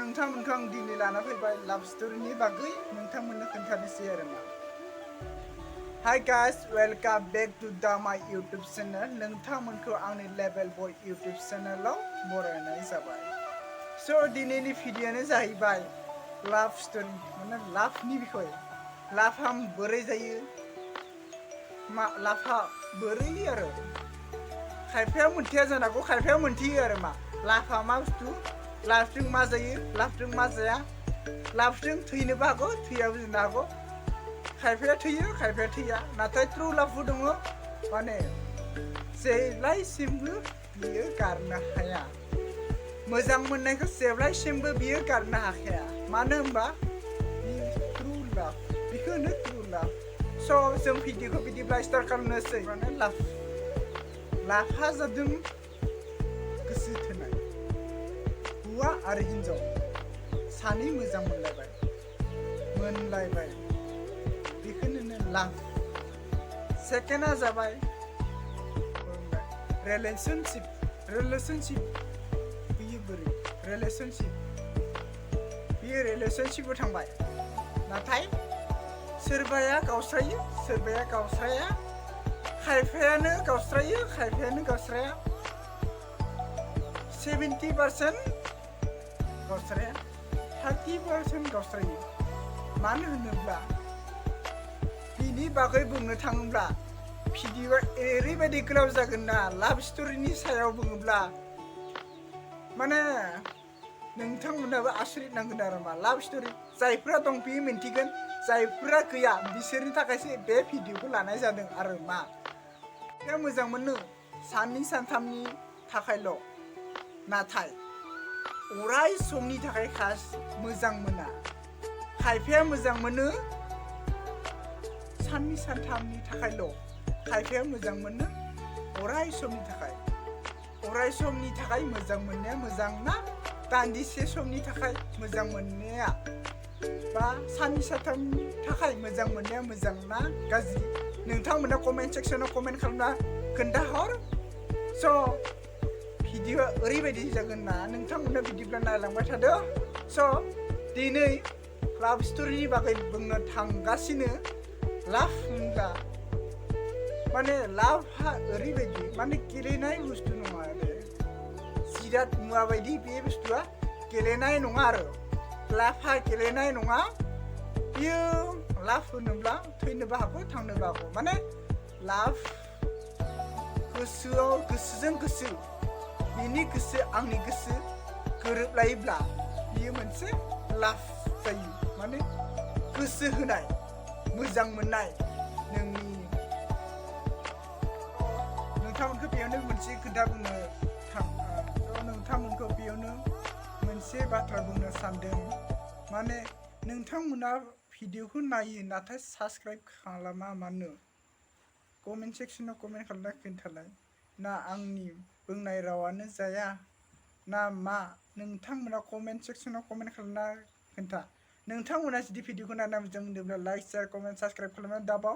नोंथांमोनखौ आं दिनै लाना फैबाय लाभ स्टोरीनि बागै नोंथांमोननो खोन्थानोसै आरोना। Hi guys, welcome back to द माय यूट्यूब चैनल। नोंथांमोनखौ आंनि लेभेल बय यूट्यूब चैनलाव बरायनाय जाबाय। स' दिनैनि भिडिअ'आनो जाहैबाय लाभ स्टोरी, माने लाभनि बिखय। लाभआ बोरै जायो, लाभआ बोरै आरो खायफाया मोनथिया जानो हागौ, खायफाया मोनथियो आरो लाभआ मा बुस्थु, लाभजों मा जायो, लाभजों मा जाया, लाभजों थैनोबो हागौ, थैयाबो जानो हागौ, खायफाया थैयो खायफाया थैया। नाथाय ट्रु लाभबो दङ, माने जेब्लायसिमबो बियो गारनो हाया, मोजां मोननायखौ जेब्लायसिमबो बियो गारनो हाखाया। मानो होनबा बियो ट्रु लाभ, बेखौ होनो ट्रु लाभ। स' जों भिडिअखौ बिदिब्ला स्टार्ट खालामनोसै। माने लाभआ जादों गोसो थोनाय। हौवा आरो हिन्जाव सानै मोजां मोनलायबाय, बेखौनो लाभ। सेकेन्डआ जाबाय रिलेशनशिप। बियो बोरै रिलेशनशिपआव थांबाय, नाथाय सोरबाया गावस्रायो सोरबाया गावस्राया, खायफायानो गावस्रायो खायफायानो गावस्राया, 70% गावस्राया, 30% गावस्रायो। मानो होनोब्ला बिनि बागै बुंनो थाङोब्ला भिडिअआ ओरैबायदि गोलाव जागोन ना, लाभ स्टोरीनि सायाव बुङोब्ला माने नोंथांमोनाबो आसरित नांगोन आरो लाभ स्टोरी जायफ्रा दं बियो मिन्थिगोन, जायफ्रा गैया बिसोरनि थाखायसो बे भिडिअखौ लानाय जादों आरो खायफाया मोजां मोनो साननै सानथामनि थाखायल', नाथाय अराय समनि थाखाय मोजां मोना। खायफाया मोजां मोनो साननै सानथामनि थाखायल', खायफाया मोजां मोनो अराय समनि थाखाय। अराय समनि थाखाय मोजां मोननाया मोजां ना दान्दिसे समनि थाखाय मोजां मोननाया बा साननै सानथामनि थाखाय मोजां मोननाया मोजां ना गाज्रि? नोंथांमोना कमेन्ट सेक्सनाव कमेन्ट खालामना खोन्थाहर। स' भिडिअआ ओरैबायदि जागोन ना, नोंथांमोना बिदिब्ला नायलांबाय थादो। स' दिनै लाभ स्टोरीनि बागै बुंनो थांगासिनो। लाभ होनब्ला माने लाभआ ओरैबायदि, माने गेलेनाय बुस्थु नङा आरो, जिराद मुवा बायदि बे बुस्थुआ गेलेनाय नङा आरो। लाभआ गेलेनाय नङा, बियो लाभ होनोब्ला थैनोबो हागौ थांनोबो हागौ। माने लाभ गोसोजों गोसो, बिनि गोसो आंनि गोसो गोरोबलायोब्ला बियो मोनसे लाभ जायो। माने गोसो होनाय, मोजां मोननाय। नोंथांमोनखौ बेयावनो मोनसे खोथा बुंनो नोंथांमोनखौ बेयावनो मोनसे बाथ्रा बुंनो सानदों। माने नोंथांमोना भिडिअखौ नायो नाथाय साबस्क्राइब खालामा मानो? कमेन्ट सेक्सनाव कमेन्ट खालामना खोन्थालाय। ना आंनि बुंनाय रावानो जाया ना मा? नोंथांमोना कमेन्ट सेक्सनाव कमेन्ट खालामना खोन्था। नोंथांमोना जुदि भिडिअखौ नायना मोजां मोनदोंब्ला लाइक, शेयार, कमेन्ट, साबस्क्राइब खालामना दाबाव।